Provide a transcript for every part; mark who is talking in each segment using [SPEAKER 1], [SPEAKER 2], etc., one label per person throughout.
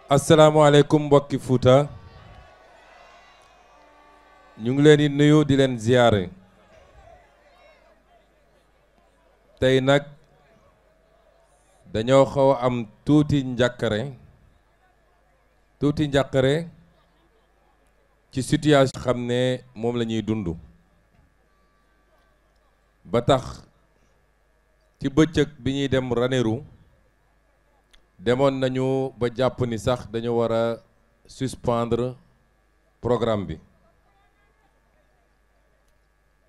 [SPEAKER 1] asalaamaaleykum mbokki Fouta ñu ngi leen di nuyu di leen ziyaare tey nag dañoo xaw a am tuuti njàqare ci situation xam ne moom la ñuy dund ba tax ci bëccëg bi ñuy dem Ranérou demoon nañu ba jàpp ni sax dañu war a suspendre programme bi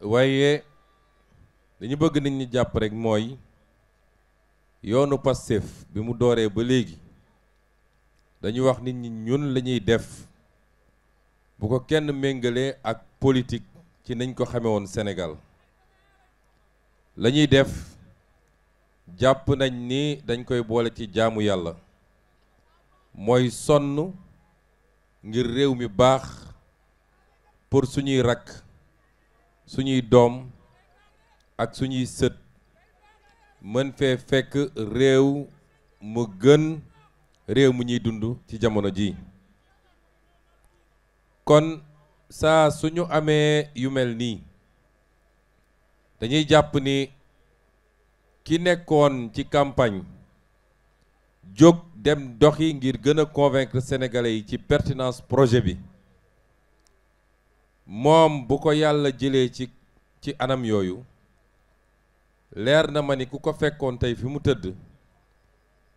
[SPEAKER 1] waaye dañu bëgg nit ñi jàpp rek mooy yoonu Pastef bi mu dooree ba léegi dañu wax nit ñi ñun la ñuy def bu ko kenn méngalee ak politique ci nañ ko xame woon Sénégal la ñuy def jàpp nañ ni dañ koy boole ci jaamu yàlla mooy sonn ngir réew mi baax pour suñuy rakk suñuy doom ak suñuy sët mën fee fekk réew mu gën réew mu ñuy dund ci jamono ji kon saa suñu amee yu mel nii dañuy jàpp ni ki nekkoon ci campagne jóg dem doxi ngir gën a convaincre sénégalais yi ci pertinence projet bi moom bu ko yàlla jëlee ci anam yooyu leer na ma ni ku ko fekkoon tey fi mu tëdd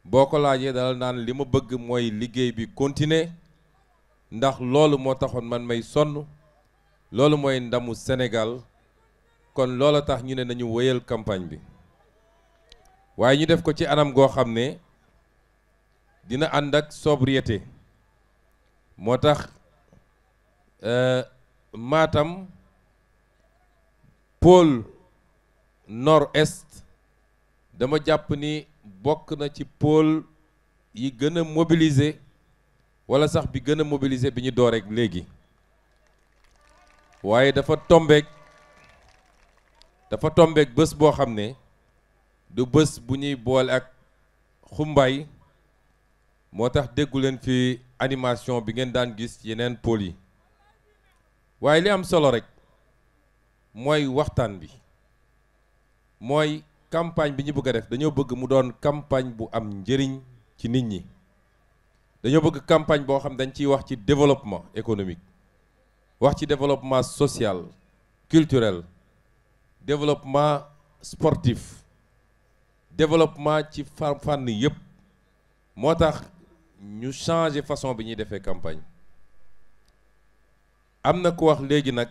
[SPEAKER 1] boo ko laajee dala naan li ma bëgg mooy liggéey bi continuer ndax loolu moo taxoon man may sonn loolu mooy ndamu Sénégal kon loola tax ñu ne nañu wéyal campagne bi waaye ñu def ko ci anam goo xam ne dina ànd ak sobriété moo tax Matam pôle nord-est dama jàpp ni bokk na ci pôle yi gën a mobiliser wala sax bi gën a mobiliser bi ñu door rek léegi waaye dafa tombeek bés boo xam ne du bés bu ñuy boole ak xumbaay moo tax déggu leen fi animation bi ngeen daan gis yeneen pôle yi waaye li am solo rek mooy waxtaan bi mooy campagne bi ñu bëgg a def dañoo bëgg mu doon campagne bu am njëriñ ci nit ñi dañoo bëgg campagne boo xam dañ ciy wax ci développement économique wax ci développement social culturel développement sportif développement ci fànn yëpp moo tax ñu changer façon bi ñuy defee campagne am na ku wax léegi nag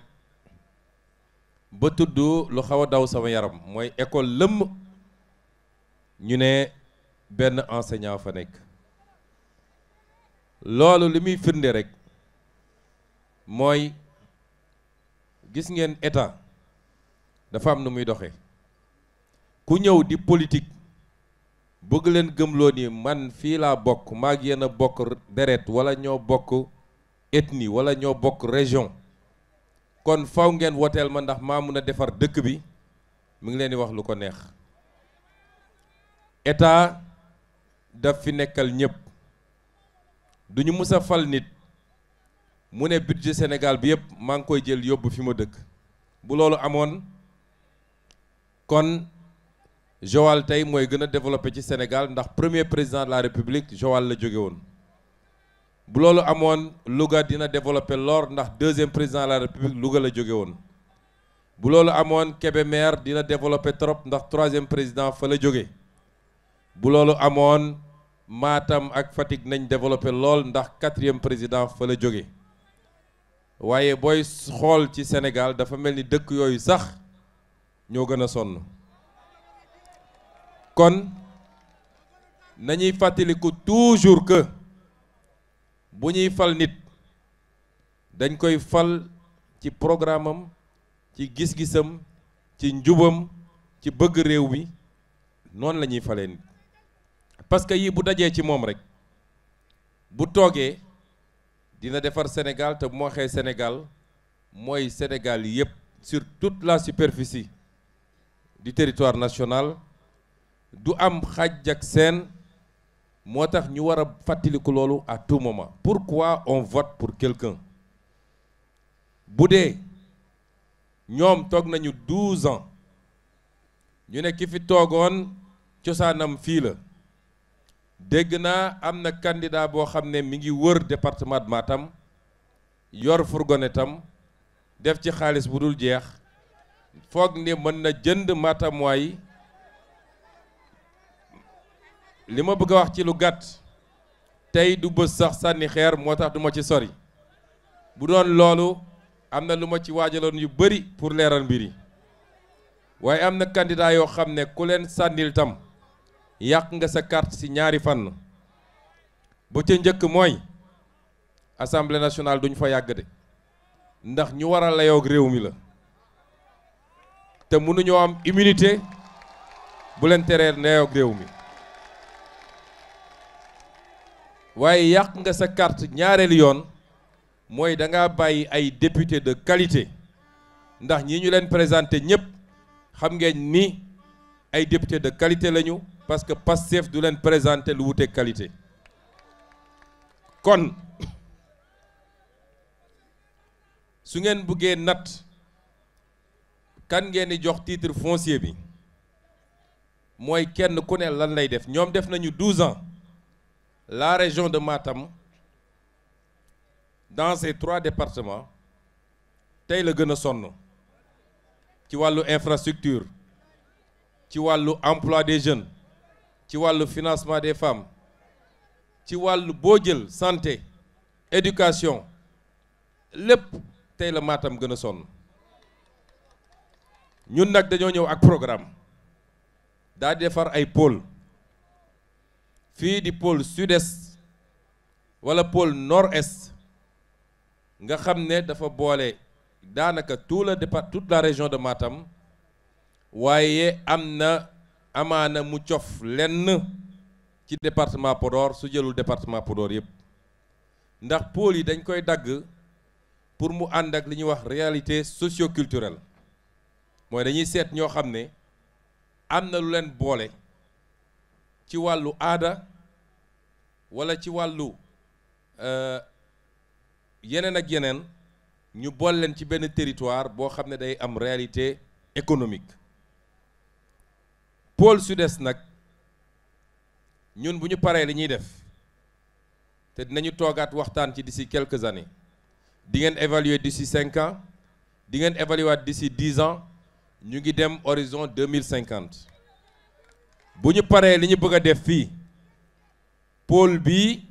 [SPEAKER 1] ba tudd lu xaw a daw sama yaram mooy école lëmm ñu ne benn enseignant fa nekk loolu li muy firnde rek mooy gis ngeen état dafa am nu muy doxee ku ñëw di politique bëgg leen gëmloo ni man fii laa bokk maag yéen a bokk deret wala ñoo bokk ethnie wala ñoo bokk région kon faw ngeen woteel ma ndax maa mun a defar dëkk bi mu ngi leen di wax lu ko neex état daf fi nekkal ñëpp duñu mus a fal nit mu ne budget Sénégal bi yëpp maa ngi koy jël yóbbu fi ma dëkk bu loolu amoon kon Joal tey mooy gën a développé ci Sénégal ndax premier président de la République Joal la jóge woon bu loolu amoon Louga dina développé lor ndax deuxième président de la République Louga la jóge woon bu loolu amoon Kébémer dina développé trop ndax troisième président fa la jóge bu loolu amoon Matam ak Fatick nañ développé lool ndax quatrième président fa la jóge waaye booy xool ci Sénégal dafa mel ni dëkk yooyu sax ñoo gën a sonn kon nañuy fàttaliku toujours que bu ñuy fal nit dañ koy fal ci programme am ci gis-gisam ci njubam ci bëgg réew mi noonu la ñuy falee nit parce que yii bu dajee ci moom rek bu toogee dina defar Sénégal te bu ma waxee Sénégal mooy Sénégal yépp sur toute la superficie du territoire national du am xàjj ak seen moo tax ñu war a fàttaliku loolu à tout moment. Pourquoi on vote pour quelqu'un? bu dee ñoom toog nañu 12 ans ñu ne ki fi toogoon cosaanam fii la dégg naa am na candidat boo xam ne mi ngi wër département de Matam yor fourgonnette am def ci xaalis bu dul jeex foog ne mën na jënd Matam waay li ma bëgg a wax ci lu gàtt tey du bës sax sànni xeer moo tax du ma ci sori bu doon loolu am na lu ma ci waajaloon yu bari pour leeral mbir yi waaye am na candidat yoo xam ne ku leen sànnil tam yàq nga sa carte ci ñaari fànn bu ca njëkk mooy assemblée nationale duñ fa yàgg de ndax ñu war a layoog réew mi la te mënuñoo am immunité bu leen teree layoog réew mi waaye yàq nga sa carte ñaareelu yoon mooy da ngaa bàyyi ay député de qualité ndax ñi ñu leen présenté ñëpp xam ngeen ni ay député de qualité lañu parce que Pastef du leen présenté lu wute qualité kon su ngeen bëggee natt kan ngeen di jox titre foncier bi mooy kenn ku ne lan lay def ñoom def nañu 12 ans la région de Matam dans ces 3 départements tey la gën a sonn ci wàllu infrastructure ci wàllu emploi des jeunes ci wàllu financement des femmes ci wàllu boo jël santé éducation lépp tey la Matam gën a sonn ñun nag dañoo ñëw ak programme daa di defar ay pôle fii di pôle sud-est wala pôle nord-est nga xam ne dafa boole daanaka toute la région de Matam waaye am na amaana mu cof lenn ci département Podor su jëlul département Podor yëpp ndax pôle yi dañ koy dagg pour mu ànd ak li ñuy wax réalité socio-culturelle mooy dañuy seet ñoo xam ne am na lu leen boole ci wàllu aada walla ci wàllu yeneen ak yeneen ñu boole leen ci benn territoire boo xam ne day am réalité économique pôle sud-est nag ñun bu ñu paree li ñuy def te dinañu toogaat waxtaan ci d'ici quelques années di ngeen évaluer d'ici 5 ans di ngeen évaluer d'ici 10 ans ñu ngi dem horizon 2050 bu ñu paree li ñu bëgg a def fii pôle bii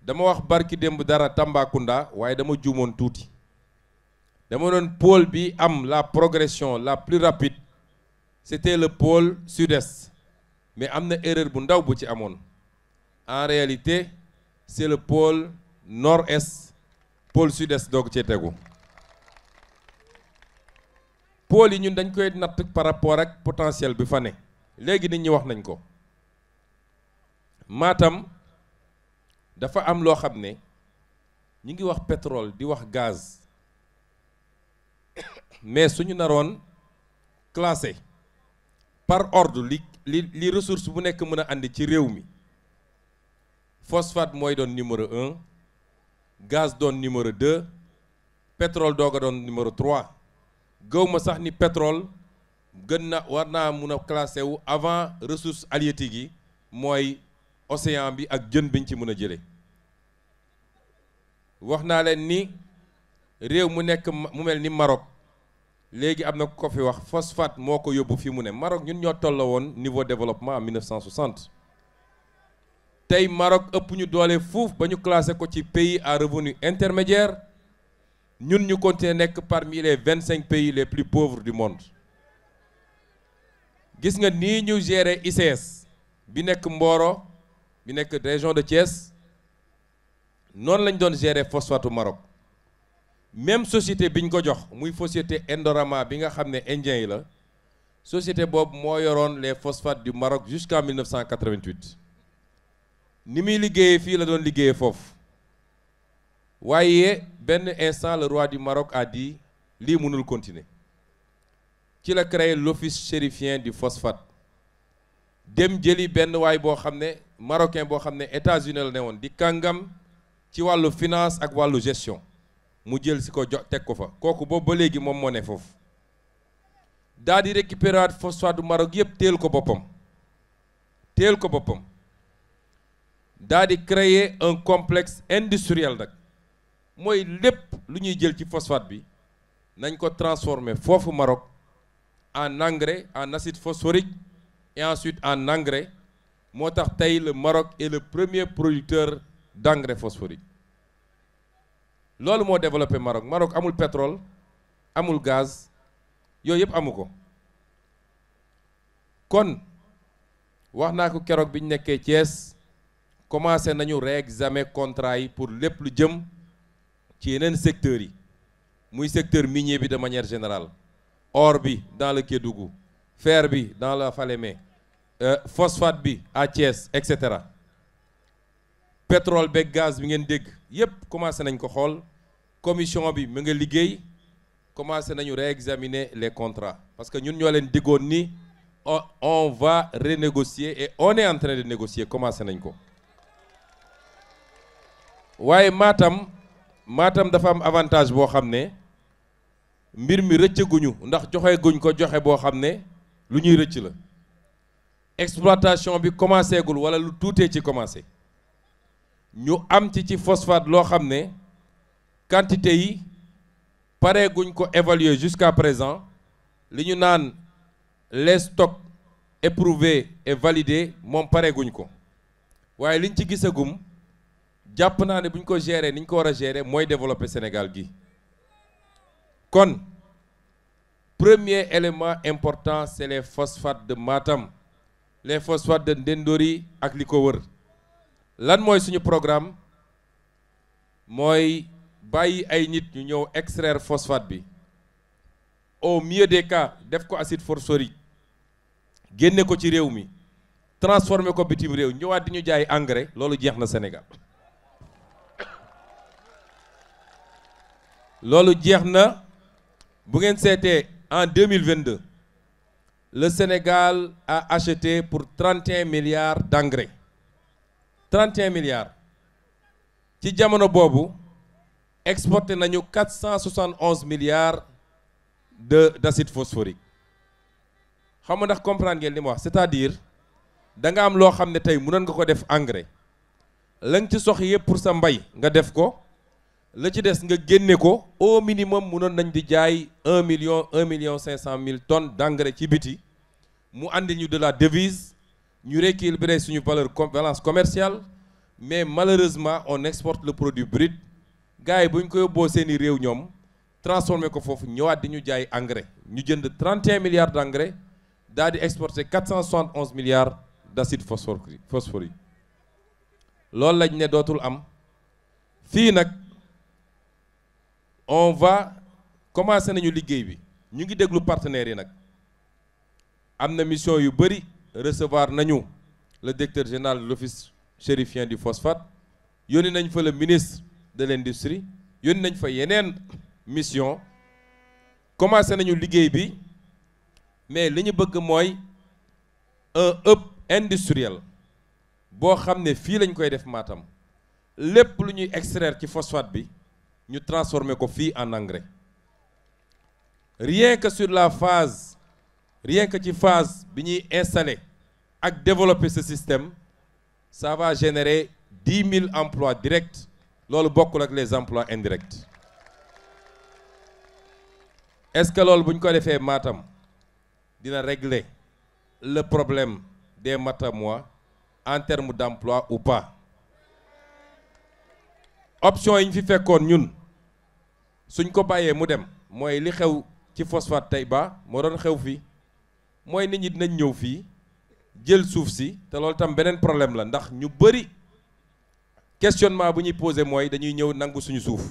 [SPEAKER 1] dama wax barki démb dara Tambacounda waaye dama juumoon tuuti dama doon pôle bi am la progression la plus rapide c'était le pôle sud-est mais am na erreur bu ndaw bu ci amoon en réalité c'est le pôle nord-est pôle sud-est doog cee tegu pôle yi ñun dañ koy natt par rapport ak potentiel bi fa ne léegi nit ñi wax nañ ko Matam dafa am loo xam ne ñi ngi wax pétrole di wax gaz mais suñu naroon classé par ordre li ressource bu nekk mën a andi ci réew mi phosphate mooy doon numéro 1 gaz doon numéro 2 pétrole doog a doon numéro 3 gëw ma sax ni pétrole gën na war naa mun a classé wu avant ressources halieutiques yi mooy océan bi ak jën biñ ci mën a jële wax naa leen ni réew mu nekk mu mel ni Maroc léegi am na ko fi wax phosphate moo ko yóbbu fi mu ne Maroc ñun ñoo tolloo woon niveau développement en 1960 tey Maroc ëpp ñu doole fuuf ba ñu classé ko ci pays à revenu intermédiaire ñun ñu continuer nekk parmi les 25 pays les plus pauvres du monde gis nga nii ñu gérer ICS bi nekk Mboro bi nekk région de Thiès noonu lañ doon gérer phosphate Maroc même société biñ ko jox muy société Indorama bi nga xam ne indien yi la société boobu moo yoroon les phosphates du Maroc jusqu'en 1988 ni muy liggéeyee fii la doon liggéeyee foofu waaye benn instant le roi du Maroc a dit lii mënul continuer ci la créé l'office chérifien du phosphate dem jëli benn waay boo xam ne marocain boo xam ne États-Unis la ne woon di kàngam ci wàllu finance ak wàllu gestion mu jël si ko teg ko fa kooku boobu ba léegi moom moo ne foofu daa di récupérer phosphate du Maroc yëpp téel ko boppam daa di créer un complexe industriel nag mooy lépp lu ñuy jël ci phosphate bi nañ ko transformer foofu Maroc en engrais en acide phosphorique et ensuite en engrais moo tax tey le Maroc est le premier producteur d'engrais phosphorique loolu moo développé Maroc amul pétrole amul gaz yooyu yëpp amu ko kon wax naa ko keroog bi ñu nekkee Thiès commencé nañu réexamen contrat yi pour lépp lu jëm ci yeneen secteurs yi muy secteur minier bi de manière générale or bi dans le Kédougou fer bi dans la Falémé phosphate bi à Thiès et cetera pétrole beeg gaz bi ngeen dégg yépp commencé nañ ko xool commission bi mu nga liggéey commencé nañu réexaminer les contrats parce que ñun ñoo leen diggoon ni on va renégocier et on est en train de négocier commencé nañ ko waaye Matam dafa am avantage boo xam ne mbir mi rëccaguñu ndax joxe guñ ko joxe boo xam ne lu ñuy rëcc la exploitation bi commencé gul wala lu tuutee ci commencé ñu am ci phosphate loo xam ne quantité yi pare guñ ko évaluer jusqu'à présent li ñu naan les stocks éprouvés et validés moom pare guñ ko waaye liñ ci gisagum jàpp naa ne bu ñu ko gérer ni ñu ko war a gérer mooy développer Sénégal gi kon premier élément important c'est les phosphates de Matam les phosphates de Ndendori ak li ko wër lan mooy suñu programme mooy bàyyi ay nit ñu ñëw extraire phosphate bi au mieux des cas def ko acide phosphorique génne ko ci réew mi transformer ko bitim réew ñëwaat di ñu jaay engrais loolu jeex na Sénégal loolu jeex na bu ngeen seetee en 2022 le Sénégal a acheté pour 31 milliards d'engrais 31 milliards ci jamono boobu exporté nañu 471 milliards d'acide phosphorique xam nga ndax comprendre ngeen li ma wax c'est-à-dire da nga am loo xam ne tey mënoon nga ko def engrais la nga ci soxla yëpp pour sa mbay nga def ko la ci des nga génne ko au minimum mënoon nañ di jaay 1 million 500 000 tonnes d'engrais ci biti mu andi ñu de la devise ñu rééquilibrer suñu balance commerciale mais malheureusement on exporte le produit brut gars yi bu ñu ko yóbboo seeni réew ñoom transformé ko foofu ñëwaat di ñu jaay engrais ñu jënd 31 milliards d'engrais daal di exporter 471 milliards d'acide phosphorique loolu lañ ne dootul am fii nag on va commencer nañu liggéey bi ñu ngi déglu partenaires yi nag am na mission yu bëri recevoir nañu le directeur général de l'office chérifien du phosphate yónni nañ fa le ministre de l'industrie yónni nañ fa yeneen mission commencé nañu liggéey bi mais li ñu bëgg mooy un hub industriel boo xam ne fii lañ koy def Matam lépp lu ñuy extraire ci phosphate bi ñu transformer ko fii en engrais rien que ci phase bi ñuy installer ak développer ce système ça va générer 10 000 emplois directs loolu bokkul ak les emplois indirects est-ce que loolu bu ñu ko defee Matam dina régler le problème des Matamois en termes d'emploi ou pas option yi ñu fi fekkoon ñun suñ ko bàyyee mu dem mooy li xew ci phosphate Taïba moo doon xew fii mooy nit ñi dinañ ñëw fii jël suuf si te loolu tam beneen problème la ndax ñu bëri questionnement bu ñuy posé mooy dañuy ñëw nangu suñu suuf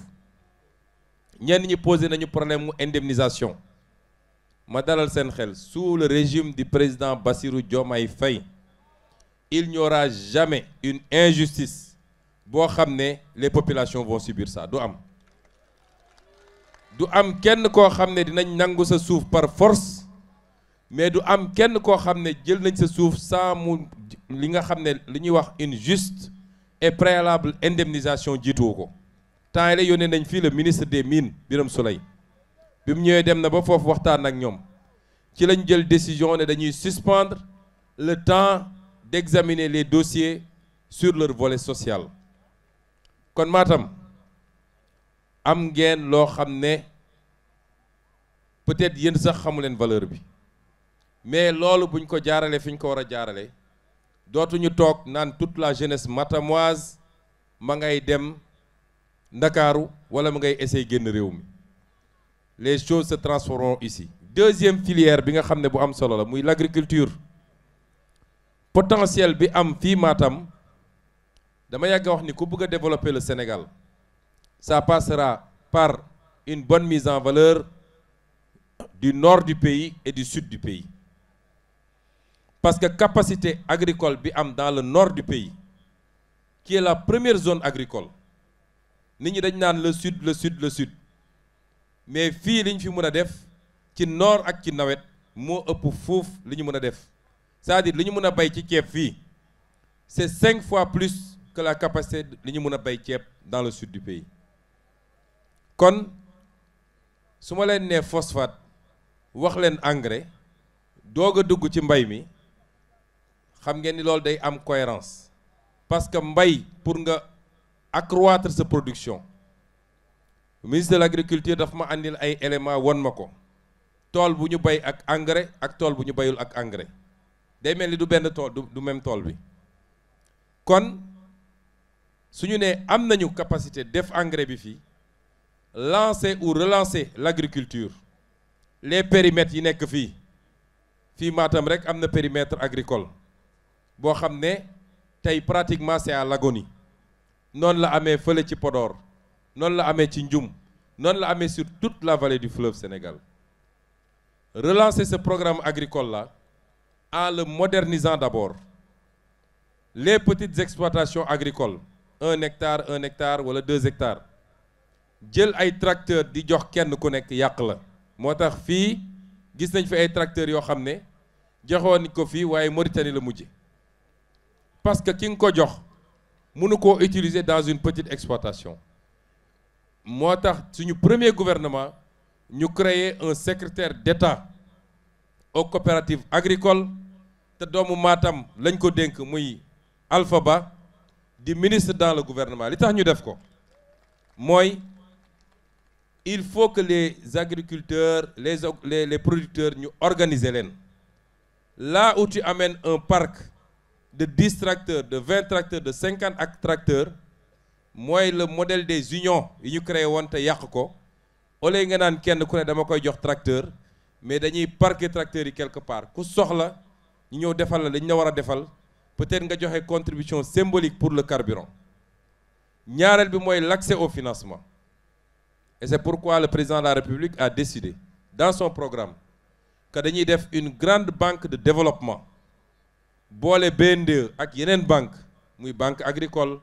[SPEAKER 1] ñenn ñi posé nañu problème mu indemnisation ma dalal seen xel sous le régime du président Bassirou Diomaye Faye il n'y aura jamais une injustice boo xam ne les populations vont subir ça du am kenn koo xam ne dinañ nangu sa suuf par force mais du am kenn koo xam ne jël nañ sa suuf sans mu li nga xam ne li ñuy wax une juste et préalable indemnisation jiituwu ko. temps yi la yónnee nañ fii le ministre des mines Birame Souleye bi mu ñëwee dem na ba foofu waxtaan ak ñoom ci lañ jël décision ne dañuy suspendre le temps d'examiner les dossiers sur leur volet social. kon Matam am ngeen loo xam ne peut-être yéen sax xamu leen valeur bi mais loolu buñ ko jaarale fi ñu ko war a jaarale dootuñu toog naan toute la jeunesse matamoise ma ngay dem Ndakaaru wala ma ngay essayer génn réew mi. Les choses se transformeront ici. Deuxième filière bi nga xam ne bu am solo la muy l'agriculture. Potentiel bi am fii Matam dama yàgg wax ni ku bëgg a développer le Sénégal ça passera par une bonne mise en valeur du nord du pays et du sud du pays. Parce que capacité agricole bi am dans le nord du pays qui est la première zone agricole nit ñi dañ naan le sud le sud le sud mais fii li ñu fi mën a def ci noor ak ci nawet moo ëpp fuuf li ñu mën a def c'est-à-dire li ñu mën a bay ci ceeb fii c'est 5 fois plus que la capacité li ñu mën a bay ceeb dans le sud du pays. kon su ma leen nee phosphate wax leen engrais doog a dugg ci mbay mi xam ngeen ni loolu day am cohérence parce que mbay pour nga accroître sa production. Ministre de l'agriculture daf ma andil ay éléments won ma ko tool bu ñu bay ak engrais ak tool bu ñu bayul ak engrais day mel ni du benn tool du même tool bi. kon su ñu nee am nañu capacité def engrais bi fii lancer ou relancer l'agriculture les périmètres yi nekk fii Matam rek am na périmètre agricole boo xam ne tey pratiquement c'est à l'agonie. noonu la amee fële ci Podor noonu la amee ci Ndioum noonu la amee sur toute la vallée du fleuve Sénégal. Relancer ce programme agricole là en le modernisant d'abord. Les petites exploitations agricoles 1 hectare wala 2 hectares jël ay tracteurs di jox kenn ku nekk yàq la. moo tax fii gis nañ fi ay tracteurs yoo xam ne joxoon ko fii waaye Mauritanie la mujj parce que ki nga ko jox mënu koo utiliser dans une petite exploitation. moo tax suñu premier gouvernement ñu créer un secrétaire d'État aux coopératives agricoles te doomu Matam lañ ko dénk muy Alpha Ba di ministre dans le gouvernement. li tax ñu def ko mooy il faut que les agriculteurs les producteurs ñu organiser leen. Là où tu amènes un parc de 10 tracteurs de 20 tracteurs de 50 ak tracteurs mooy le modèle des unions yi ñu créé woon te yàq ko au lieu nga naan kenn ku ne dama koy jox tracteur mais dañuy parquer tracteurs yi quelque part ku soxla ñu ñëw defal la li ñu la war a defal peut-être nga joxe contribution symbolique pour le carburant. ñaareel bi mooy l'accès au financement et c'est pourquoi le président de la République a décidé dans son programme que dañuy def une grande banque de développement boole BNDE ak yeneen banque muy banque agricole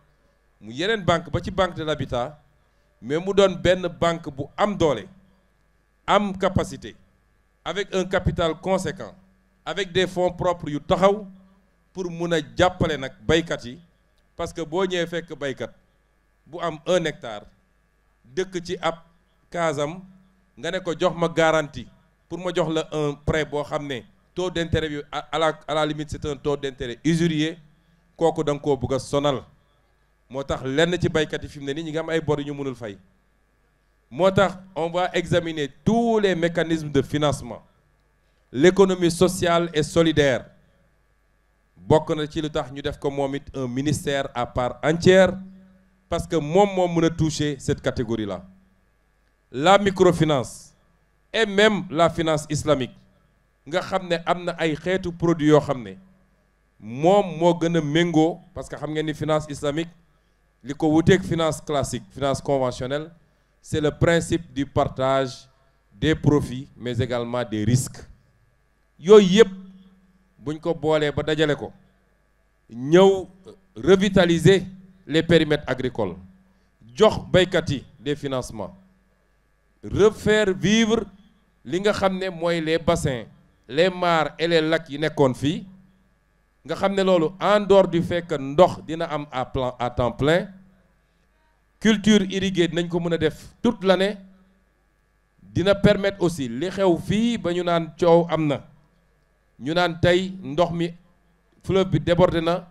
[SPEAKER 1] mu yeneen banque ba ci banque de l'habitat mais mu doon benn banque bu am doole am capacité avec un capital conséquent avec des fonds propres yu taxaw pour mun a jàppale nag baykat yi parce que boo ñëwee fekk baykat bu am 1 hectare dëkk ci ab kaasam nga ne ko jox ma garantie pour ma jox la un prêt boo xam ne taux d'intérêt bi à la limite c'est un taux d'intérêt usurier kooku da nga koo bëgg a sonal. moo tax lenn ci baykat yi fi mu ne nii ñi nga am ay bor yu ñu mënul fay moo tax on va examiner tous les mécanismes de financement. L'économie sociale et solidaire bokk na ci lu tax ñu def ko moom it un ministère à part entière parce que moom moo mën a toucher cette catégorie-là. La microfinance et même la finance islamique nga xam ne am na ay xeetu produits yoo xam ne moom moo gën a méngoo parce que xam ngeen ni finance islamique li ko wuteeg finance classique finance conventionnelle c'est le principe du partage des profits mais également des risques. yooyu yëpp buñ ko boolee ba dajale ko ñëw revitaliser les périmètres agricoles jox baykat yi des financements refaire vivre li nga xam ne mooy les bassins les mares et les lacs yi nekkoon fii nga xam ne loolu en dehors du fait que ndox dina am à temps plein culture irriguée dinañ ko mën a def toute l'année dina permettre aussi li xew fii ba ñu naan coow am na ñu naan tey ndox mi fleuve bi débordé na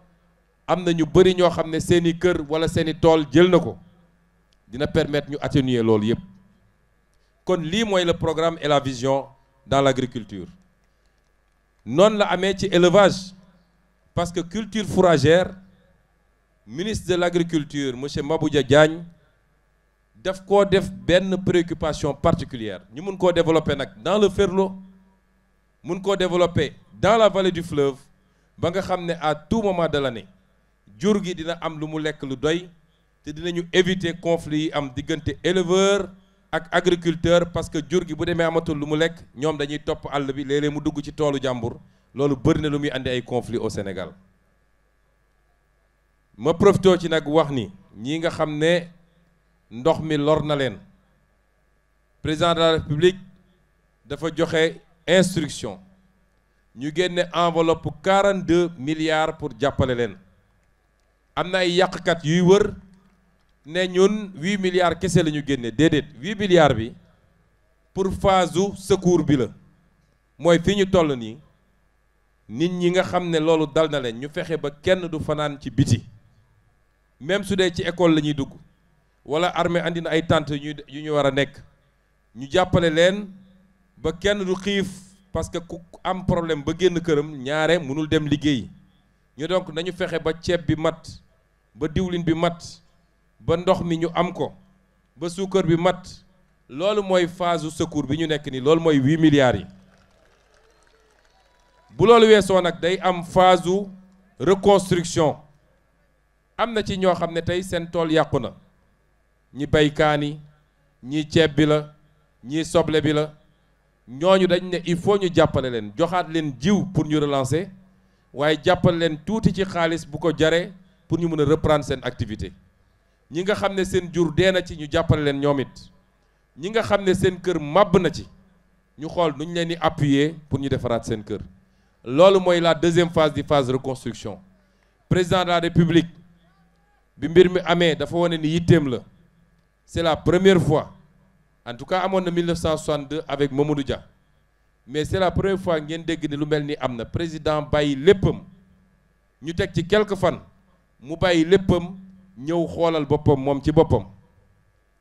[SPEAKER 1] am na ñu bëri ñoo xam ne seeni kër wala seeni tool jël na ko dina permettre ñu atténuer loolu yépp kon lii mooy le programme et la vision dans l'agriculture noonu la amee ci élevage parce que culture fourragère ministre de l'agriculture monsieur Maboudia Diagne daf koo def benn préoccupation particulière ñu mun koo développer nag dans le Ferlo mun koo développer dans la vallée du fleuve ba nga xam ne à tout moment de l'année jur gi dina am lu mu lekk lu doy te dinañu éviter conflit yi am diggante éleveur ak agriculteur parce que jur gi bu demee amatul lu mu lekk ñoom dañuy topp àll bi léeg-léeg mu dugg ci toolu jàmbur loolu bëri na lu muy andi ay conflits au Sénégal ma profité ci nag wax ni ñi nga xam ne ndox mi lor na leen président de la République dafa joxe instruction ñu génne enveloppe 42 milliards pour jàppale leen am na ay yàqkat yuy wër ne ñun 8 milliards kese la ñu génne déedéet 8 milliards bi pour phase u secours bi la mooy fi ñu toll nii nit ñi nga xam ne loolu dal na leen ñu fexe ba kenn du fanaan ci biti même su dee ci école la ñuy dugg wala armée andi na ay tentes yu ñu war a nekk ñu jàppale leen ba kenn du xiif parce que ku am problème ba génn këram ñaare mënul dem liggéey ñu donc nañu fexe ba ceeb bi mat ba diwlin bi mat ba ndox mi ñu am ko ba suukar bi mat loolu mooy phase u secours bi ñu nekk nii loolu mooy 8 milliards yi bu loolu weesoo nag day am phase u reconstruction am na ci ñoo xam ne tey seen tool yàqu na ñi bay kaani ñii ceeb bi la ñii soble bi la ñooñu dañ ne il faut ñu jàppale leen joxaat leen jiw pour ñu relancer waaye jàppale leen tuuti ci xaalis bu ko jaree pour ñu mën a reprendre seen activité ñi nga xam ne seen jur dee na ci ñu jàppale leen ñoom it ñi nga xam ne seen kër màbb na ci ñu xool nu ñu leen di appuyer pour ñu defaraat seen kër loolu mooy la deuxième phase di phase reconstruction président de la République bi mbir mi amee dafa wane ni yitteem la c'est la première fois en tout cas amoon na 1962 avec Mamadou Dia mais c'est la première fois ngeen dégg ni lu mel ni am na président bàyyi léppam ñu teg ci quelques fan mu bàyyi léppam ñëw xoolal boppam moom ci boppam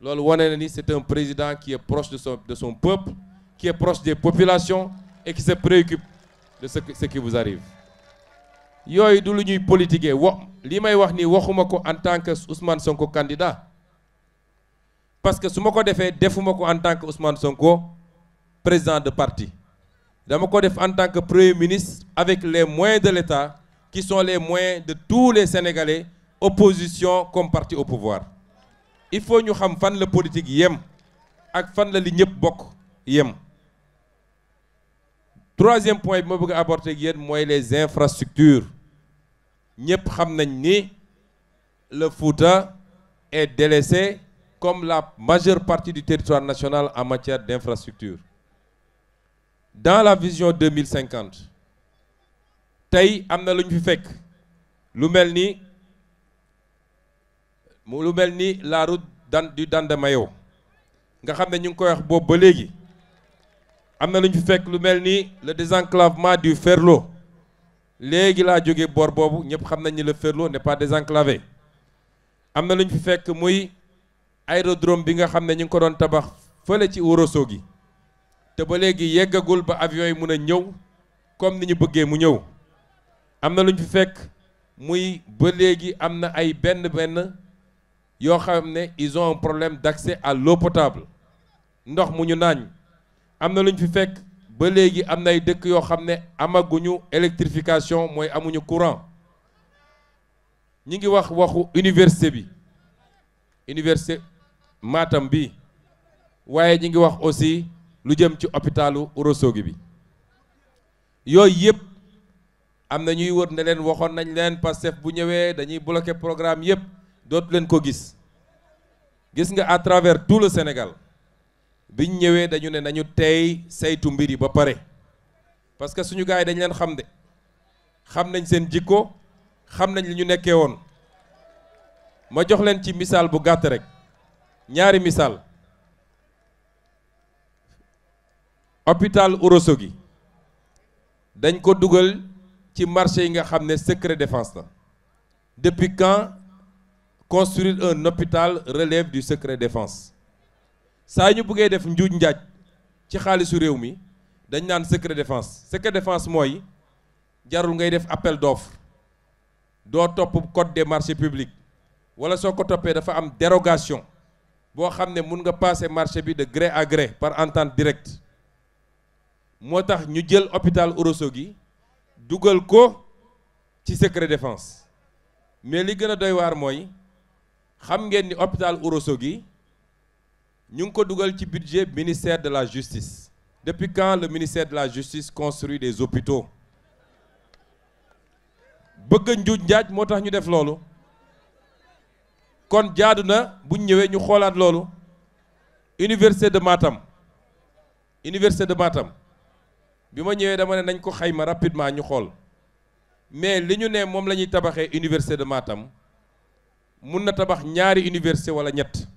[SPEAKER 1] loolu wane na ni c'est un président qui est proche de son peuple qui est proche des populations et qui se préoccupe de ce qui vous arrive yooyu du lu ñuy politiquer li may wax ni waxuma ko en tant que Ousmane Sonko candidat parce que su ma ko defee defuma ko en tant que Ousmane Sonko président de parti dama ko def en tant que premier ministre avec les moyens de l'État qui sont les moyens de tous les Sénégalais opposition comme parti au pouvoir il faut ñu xam fan la politique yem ak fan la li ñëpp bokk yem troisième point bi ma bëgg a aborder ak yéen mooy les infrastructures ñëpp xam nañ ni le Fouta est délaissé comme la majeure partie du territoire national en matière d'infrastructure dans la vision 2050 tey am na lu ñu fi fekk lu mel ni la route du Dandamayo nga xam ne ñu ngi koy wax boobu ba léegi am na lu ñu fi fekk lu mel ni le désenclavement du Ferlo léegi laa jógee boor boobu ñëpp xam nañ ni le Ferlo n'est pas désenclavé am na lu ñu fi fekk muy aérodrome bi nga xam ne ñu ngi ko doon tabax fële ci Ourossogui te ba léegi yeggagul ba avion yi mun a ñëw comme ni ñu bëggee mu ñëw am na lu ñu fi fekk muy ba léegi am na ay benn yoo xam ne ils ont un problème d'accès à l'eau potable ndox mu ñu naañ am na lu ñu fi fekk ba léegi am na ay dëkk yoo xam ne amaguñu électrification mooy amuñu courant ñi ngi waxu université bi université Matam bi waaye ñi ngi wax aussi lu jëm ci hôpitalu Ourossogui bi yooyu yëpp am na ñuy wër ne leen waxoon nañ leen Pastef bu ñëwee dañuy bloquer programme yëpp dootu leen ko gis nga à travers tout le Sénégal biñ ñëwee dañu ne nañu tey saytu mbir yi ba pare parce que suñu gars yi dañ leen xam de xam nañ seen jikko xam nañ li ñu nekkee woon. ma jox leen ci misaal bu gàtt rek ñaari misaal. hôpital Ourossogui dañ ko dugal ci marché yi nga xam ne secret défense la. Depuis quand construire un hôpital relève du secret défense? saa ñu bëggee def njuuj njaaj ci xaalisu réew mi dañ naan secret défense. Secret défense mooy jarul ngay def appel d'offre doo topp code des marchés publics wala soo ko toppee dafa am dérogation boo xam ne mun nga passer marché bi de gré à gré par entente directe. moo tax ñu jël hôpital Ourossogui dugal ko ci secret défense. mais li gën a doy waar mooy xam ngeen ni hôpital Ourossogui ñu ngi ko dugal ci budget ministère de la justice. Depuis quand le ministère de la justice construit des hôpitaux? bëgg njuuj njaaj moo tax ñu def loolu. kon jaadu na buñ ñëwee ñu xoolaat loolu. Université de Matam bi ma ñëwee dama ne nañ ko xayma rapidement ñu xool mais li ñu ne moom la ñuy tabaxee Université de Matam mun na tabax ñaari université wala ñett.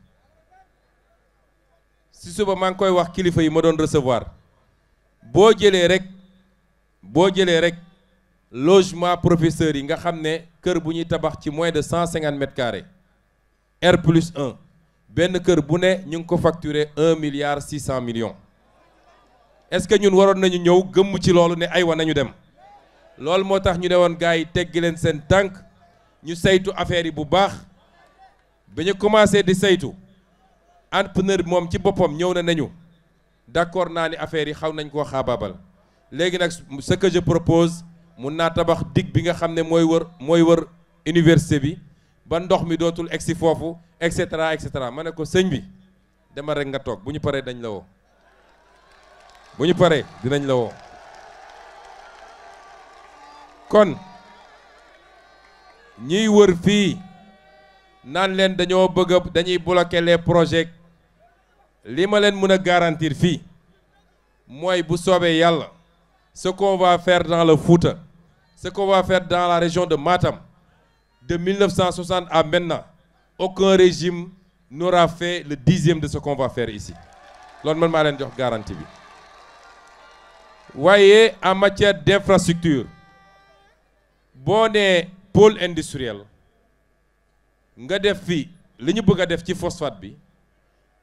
[SPEAKER 1] si suba maa ngi koy wax kilifa yi ma doon recevoir boo jëlee rek logement professeurs yi nga xam ne kër bu ñuy tabax ci moins de 150 mètres carrés R+1 benn kër bu ne ñu ngi ko facturer 1,6 milliard. Est-ce que ñun waroon nañu ñëw gëmm ci loolu ne aywa nañu dem loolu moo tax ñu ne woon gars yi teggi leen seen tànk ñu saytu affaire yi bu baax ba ñu commencé di saytu entrepreneur bi moom ci boppam ñëw na nañu d'accord naa ni affaire yi xaw nañ koo xaabaabal léegi nag ce que je propose mun naa tabax dig bi nga xam ne mooy wër université bi ba ndox mi dootul egsi foofu et cetera ma ne ko sëñ bi demal rek nga toog bu ñu paree dañ la woo. bu ñu paree dinañ la woo kon ñiy wër fii naan leen dañuy bloquer les projets li ma leen mën a garantir fii mooy bu soobee yàlla ce qu'on va faire dans le Fouta ce qu'on va faire dans la région de Matam de 1960 à maintenant aucun régime n'aura fait le 10e de ce qu'on va faire ici loolu man maa leen jox garantie bi. waaye en matière d'infrastructure boo nee pôle industriel nga def fi li ñu bëgg a def ci phosphate bi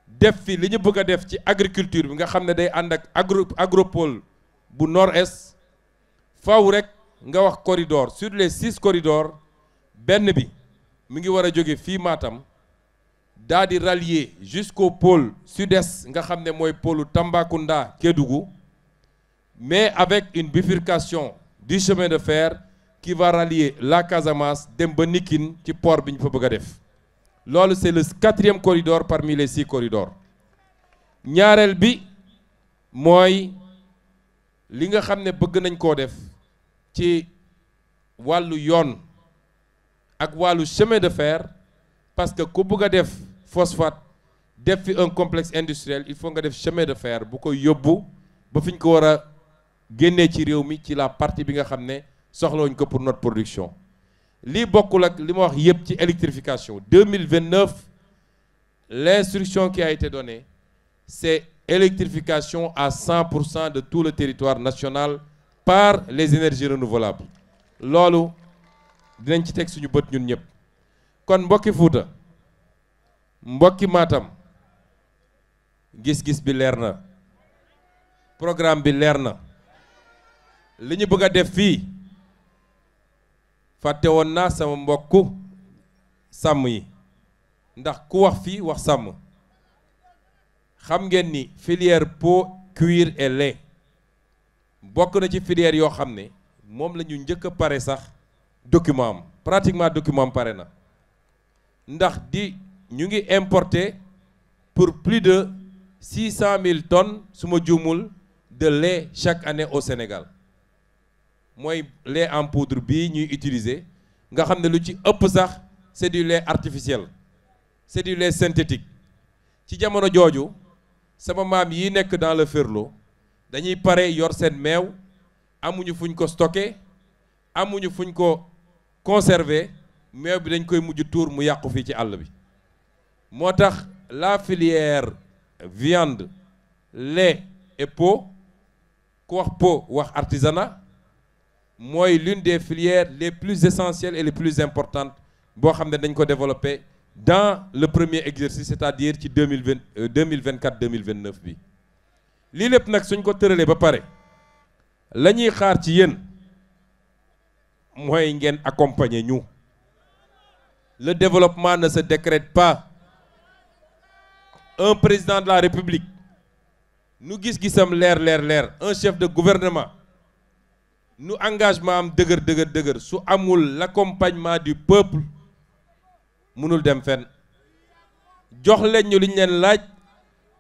[SPEAKER 1] def fi li ñu bëgg a def ci agriculture bi nga xam ne day ànd ak agropole bu nord-est faw rek nga wax corridor sur les 6 corridors benn bi mi ngi war a jóge fii Matam daa di rallier jusqu'au pôle sud-est nga xam ne mooy pôle Tambacounda Kédougou mais avec une bifurcation du chemin de fer qui va rallier la Casamance dem ba Nikine ci port bi ñu fa bëgg a def loolu c'est le 4e corridor parmi les 6 corridors. ñaareel bi mooy li nga xam ne bëgg nañ koo def ci wàllu yoon ak wàllu chemin de fer parce que ku bëgg a def phosphate def fi un complexe industriel il faut nga def chemin de fer bu ko yóbbu ba fi ñu ko war a génnee ci réew mi ci la partie bi nga xam ne soxlawuñ ko pour notre production. lii bokkul ak li ma wax yëpp ci électrification 2029 l'instruction qui a été donnée c'est électrification à 100% de tout le territoire national par les énergies renouvelables loolu dinañ ci teg suñu bët ñun ñëpp. kon mbokki Fuuta mbokki Matam gis-gis bi leer na programme bi leer na li ñu bëgg a def fii fàtte woon naa sama mbokku sàmm yi ndax ku wax fii wax sàmm xam ngeen ni filière peau cuir et lait bokk na ci filière yoo xam ne moom la ñu njëkk a pare sax document am pratiquement document am pare na ndax ñu ngi importer pour plus de 600 000 tonnes su ma juumul de lait chaque année au Sénégal mooy lait en poudre bii ñuy utiliser nga xam ne lu ci ëpp sax c'est du lait artificiel c'est du lait synthétique ci jamono jooju sama maam yi nekk dans le Ferlo dañuy pare yor seen meew amuñu fuñ ko stocké amuñu fuñ ko conserver meew bi dañ koy mujj tuur mu yàqu fii ci àll bi moo tax la filière viande lait et peau ku wax peau wax artisanat mooy l'une des filières les plus essentielles et les plus importantes boo xam ne dañ ko développer dans le premier exercice c'est-à-dire ci 2024-2029 bi lii lépp nag suñ ko tëralee ba pare la ñuy xaar ci yéen mooy ngeen accompagner ñu. Le développement ne se décrète pas. Un président de la République nu gis-gisam leer un chef de gouvernement nu engagement am dëgër su amul l'accompagnement du peuple mënul dem fenn jox leen ñu li ñu leen laaj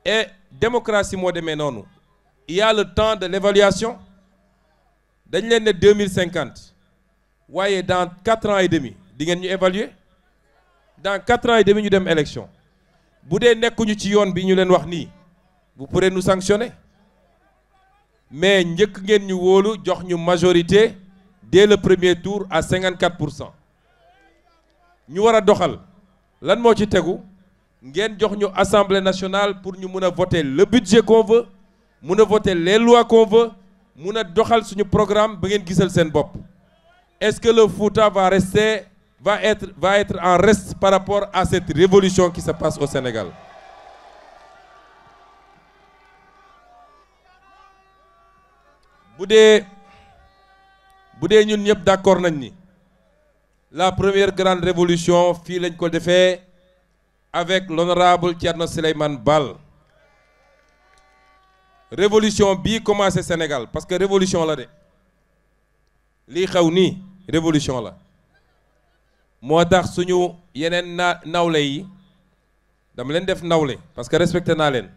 [SPEAKER 1] et démocratie moo demee noonu. Il y a le temps de l'évaluation dañ leen ne 2050 waaye dans 4 ans et demi di ngeen ñu évaluer dans 4 ans et demi ñu dem élection bu dee nekkuñu ci yoon bi ñu leen wax nii vous pourrez nous sanctionner mais njëkk ngeen ñu wóolu jox ñu majorité dès le premier tour à 54%. ñu war a doxal lan moo ci tegu ngeen jox ñu assemblée nationale pour ñu mun a voter le budget qu'on veut mun a voter les lois qu'on veut mun a doxal suñu programme ba ngeen gisal seen bopp. Est-ce que le Fouta va être en reste par rapport à cette révolution qui se passe au Sénégal? bu dee ñun ñëpp d'accord nañ ni la première grande révolution fii lañ ko defee avec l'honorable Thierno Souleymane Baal révolution bii commencé Sénégal parce que révolution la de lii xew nii révolution la moo tax suñu yeneen nawle yi dama leen def nawle parce que respecté naa leen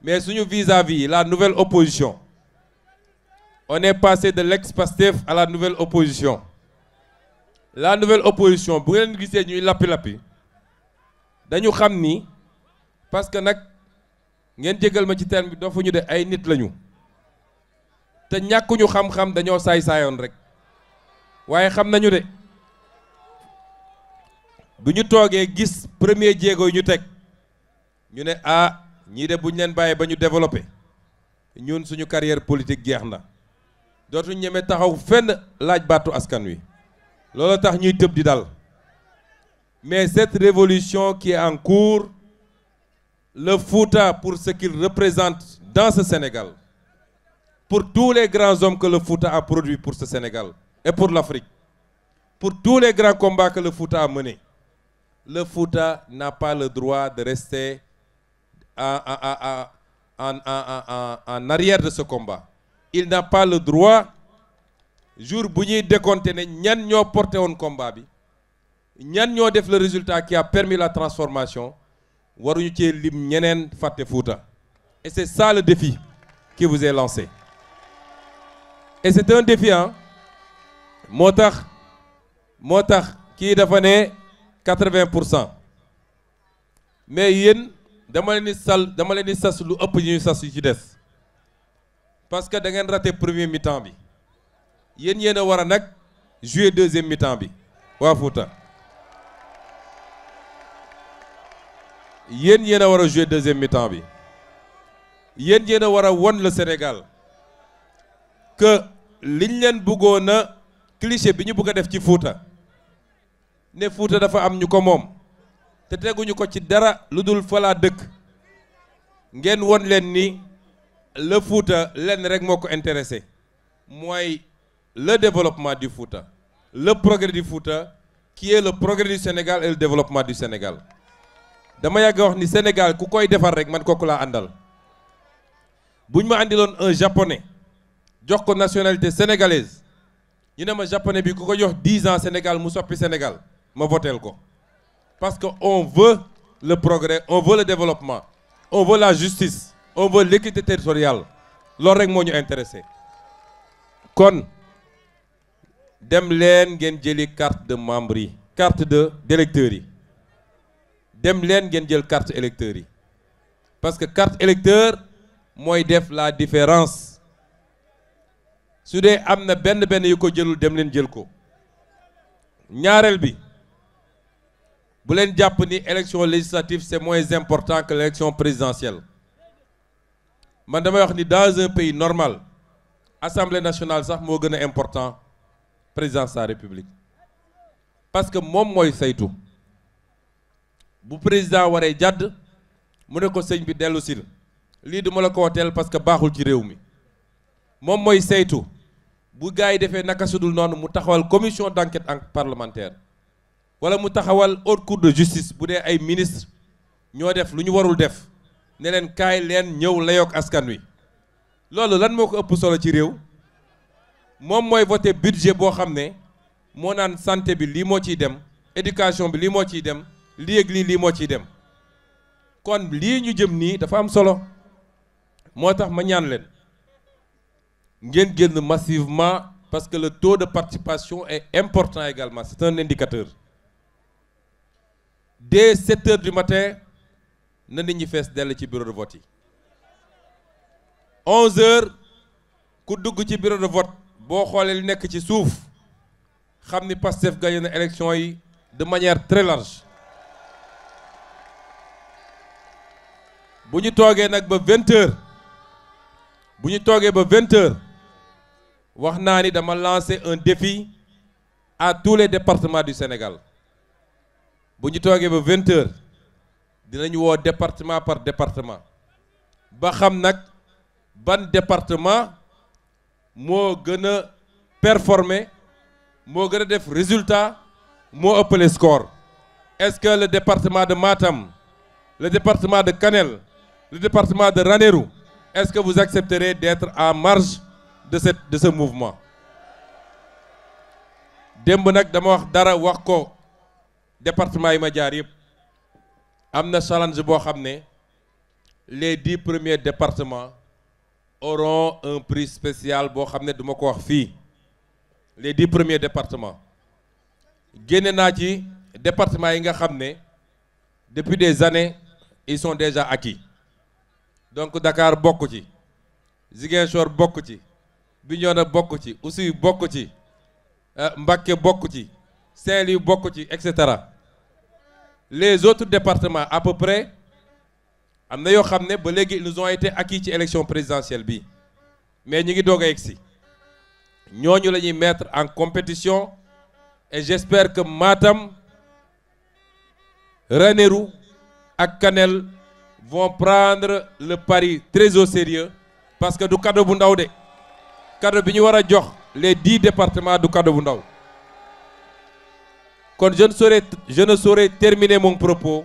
[SPEAKER 1] mais suñu vis-à-vis la nouvelle opposition on est passé de l'ex-Pastef à la nouvelle opposition. La nouvelle opposition bu ngeen gisee ñuy lappi dañu xam ni parce que nag ngeen jégal ma ci terme bi doo fa ñu de ay nit lañu te ñàkkuñu xam-xam dañoo saay-saayoon rek waaye xam nañu de bu ñu toogee gis premier jéego yi ñu teg ñu ne ñii de bu ñu leen bàyyee ba ñu développé ñun suñu carrière politique jeex na dootuñu ñeme taxaw fenn laaj baatu askan wi loolu tax ñuy tëb di dal mais cette révolution qui est en cours le Fouta pour ce qu'il représente dans ce Sénégal pour tous les grands hommes que le Fouta a produits pour ce Sénégal et pour l'Afrique pour tous les grands combats que le Fouta a menés le Fouta n'a pas le droit de rester en arrière de ce combat. Il n'a pas le droit jour bu ñuy décompter ne ñan ñoo porté woon combat bi ñan ñoo def le résultat qui a permis la transformation waruñu ci lim ñeneen fàtte Fouta et c'est ça le défi qui vous est lancé et c'est un défi moo tax kii dafa ne 80% mais yéen dama leen di sas lu ëpp ñuy sas yu ci des parce que da ngeen raté premier mi-temps bi yéen a war a nag jouer deuxième mi-temps bi waa Fouta yéen a war a jouer deuxième mi-temps bi yéen a war a won le Sénégal que liñ leen bëggoon a cliché bi ñu bëgg a def ci Fouta ne Fouta dafa am ñu ko moom te teguñu ko ci dara lu dul fa laa dëkk ngeen won leen ni le Fouta lenn rek moo ko intéressé mooy le développement du Fouta le progrès du Fouta qui est le progrès du Sénégal et le développement du Sénégal dama yàgg wax ni Sénégal ku koy defar rek man kooku laa àndal buñ ma àndiloon un japonais jox ko nationalité sénégalaise ñu ne ma japonais bi ku ko jox 10 ans Sénégal mu soppi Sénégal ma voteel ko parce que on veut le progrès on veut le développement on veut la justice on veut l'équité territoriale loolu rek moo ñu intéressé kon dem leen ngeen jëli carte de membre yi carte d'électeurs yi dem leen ngeen jël carte électeurs yi parce que carte électeur mooy def la différence su dee am na benn yu ko jëlul dem leen jël ko. ñaareel bi bu leen jàpp ni élection législative c'est moins important que l'élection présidentielle. man damay wax ni dans un pays normal Assemblée nationale sax moo gën a important président de la République parce que moom mooy saytu bu président waree jàdd mu ne ko sëñ bi dellu sil lii duma la ko woteel parce que baaxul ci réew mi moom mooy saytu bu gars yi defee naka sudul noonu mu taxawal commission d'enquête parlementaire wala mu taxawal haute cour de justice bu dee ay ministre ñoo def lu ñu warul def ne leen kaay leen ñëw layoog askan wi loolu lan moo ko ëpp solo ci réew moom mooy voté budget boo xam ne moo naan santé bi lii moo ciy dem éducation bi lii moo ciy dem lii ak lii moo ciy dem kon lii ñu jëm nii dafa am solo moo tax ma ñaan leen ngeen génn massivement parce que le taux de participation est important également c'est un indicateur dès 7 heures du matin na nit ñi fees dell ci bureau de vote yi 11 heures ku dugg ci bureau de vote boo xoolee li nekk ci suuf xam ni Pastef gagné na élection yi de manière très large bu ñu toogee nag ba 20 heures bu ñu toogee ba 20 heures wax naa ni dama lancer un défi à tous les départements du Sénégal bu ñu toogee ba 20 heures dinañu woo département par département ba xam nag ban département moo gën a performer moo gën a def résultat moo ëppale score est-ce que le département de Matam le département de Kanel le département de Ranérou est-ce que vous accepterez d'être en marge de ce mouvement démb nag dama wax dara wax ko département yi ma jaar yëpp am na challenge boo xam ne les 10 premiers départements auront un prix spécial boo xam ne duma ko wax fii les 10 premiers départements génne naa ci départements yi nga xam ne depuis des années ils sont déjà acquis donc Dakar bokk ci Ziguinchor bokk ci Bignona bokk ci Oussouye bokk ci Mbacké bokk ci Saint-Louis bokk ci etc. Les autres départements à peu près am na yoo xam ne ba léegi ils nous ont été acquis ci élection présidentielle bi mais ñu ngi doog a yegsi ñooñu la ñuy mettre en compétition et j'espère que Matam Ranérou ak Kanel vont prendre le pari très au sérieux parce que du cadeau bu ndaw de cadeau bi ñu war a jox les 10 départements du cadeau bu ndaw kon je ne saurais terminer mon propos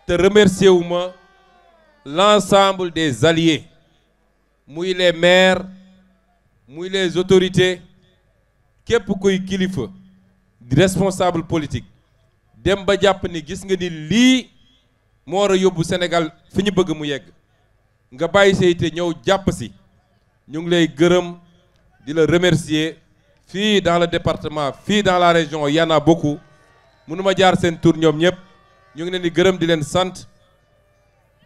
[SPEAKER 1] te remercier wu ma l'ensemble des alliés muy les maires muy les autorités képp kuy kilifa di responsable politique dem ba jàpp ni gis nga ni lii moo war a yóbbu Sénégal fi ñu bëgg mu yegg nga bàyyi say te ñëw jàpp si ñu ngi lay gërëm di la remercier fii dans le département fii dans la région y en a beaucoup mënuma jaar seen tur ñoom ñëpp ñu ngi leen di gërëm di leen sant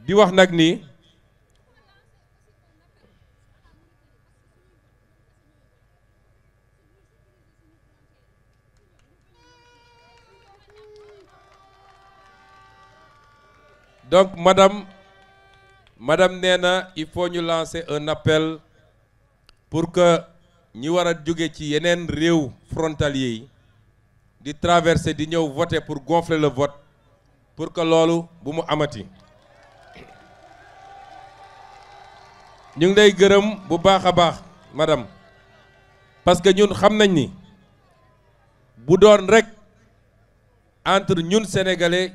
[SPEAKER 1] di wax nag ni donc madame nee na il faut ñu lancer un appel pour que ñi war a jóge ci yeneen réew frontaliers yi di traverser di ñëw voter pour gonfler le vote pour que loolu bu mu amati ñu ngi lay gërëm bu baax a baax madame parce que ñun xam nañ ni bu doon rek entre ñun sénégalais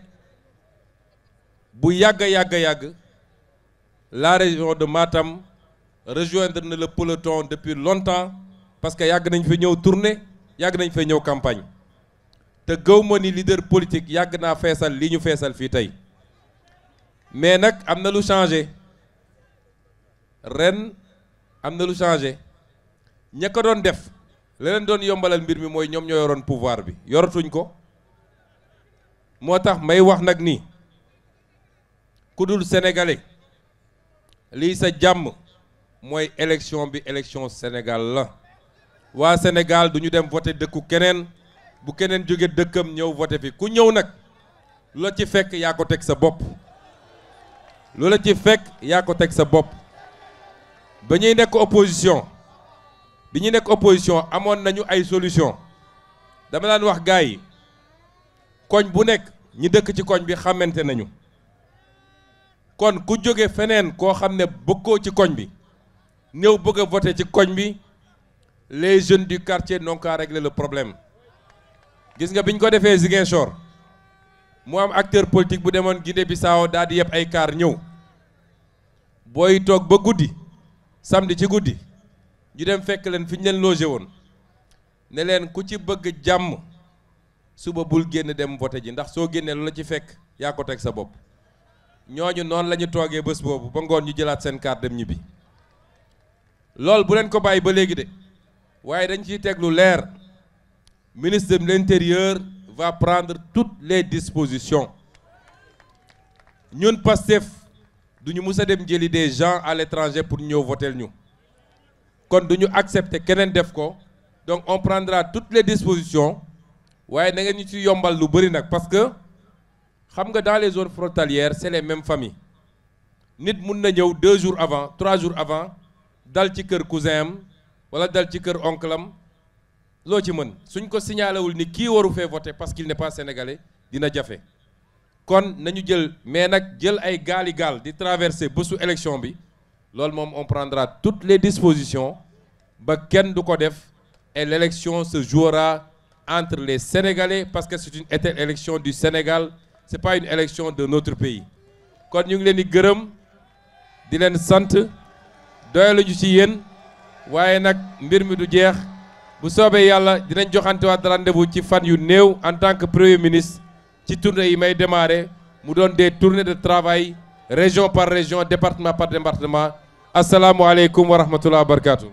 [SPEAKER 1] bu yàgg la région de Matam rejoindre na le peloton depuis longtemps parce que yàgg nañ fa ñëw tournée yàgg nañ fa ñëw campagne te gëw ma ni leader politique yàgg naa feesal li ñu feesal fii tey mais nag am na lu changé ren am na lu changé ña ko doon def la leen doon yombalal mbir mi mooy ñoom ñoo yoroon pouvoir bi yoratuñ ko moo tax may wax nag ni ku dul sénégalais lii sa jàmm mooy élection bi élection Sénégal la waa Sénégal du ñu dem voter dëkku keneen bu keneen jóge dëkkam ñëw voter fi ku ñëw nag lu la ci fekk yaa ko teg sa bopp lu la ci fekk yaa ko teg sa bopp ba ñuy nekk opposition bi ñu nekk opposition amoon nañu ay solution dama daan wax gars yi koñ bu nekk ñi dëkk ci koñ bi xamante nañu kon ku jóge feneen koo xam ne bokkoo ci koñ bi ñëw bëgg a voter ci koñ bi les jeunes du quartier n'ont qu'à régler le problème gis nga bi ñu ko defee Ziguinchor mu am acteur politique bu demoon Guinée-Bissau daal di yeb ay kaar ñëw booy toog ba guddi samedi ci guddi ñu dem fekk leen fi ñu leen logé woon ne leen ku ci bëgg jàmm suba bul génn dem voter ji ndax soo génnee lu la ci fekk yaa ko teg sa bopp ñooñu noonu la ñu toogee bés boobu ba ngoon ñu jëlaat seen carte dem ñibbi loolu bu leen ko bàyyi ba léegi de waaye dañ ciy teg lu leer ministre de l'Intérieur va prendre toutes les dispositions ñun Pastef duñu mus a dem jëli des gens à l'étranger pour ñëw voter ñu kon duñu accepter keneen def ko donc on prendra toutes les dispositions waaye na ngeen ñu ci yombal lu bari nag parce que xam nga dans les zones frontalières c'est les mêmes familles nit mun na ñëw 2 jours avant 3 jours avant dal ci kër cousin am wala dal ci kër oncle am loo ci mën suñ ko signalewul ni kii waru fee voter parce qu'il n'est pas sénégalais dina jafe kon nañu jël mais nag jël ay gaali gaal di traverser bésu élection bi loolu moom on prendra toutes les dispositions ba kenn du ko def et l'élection se jouera entre les Sénégalais parce que c'est une élection du Sénégal c'est pas une élection de notre pays kon ñu ngi leen di gërëm di leen sant doyaluñu ci yéen waaye nag mbir mi du jeex bu soobee yàlla dinañ joxantewaat rendez-vous ci fan yu néew en tant que premier ministre ci tournée yi may démarrer mu doon des tournées de travail région par région département par département asalaamualeykum wa rahmatullah wa barakatuh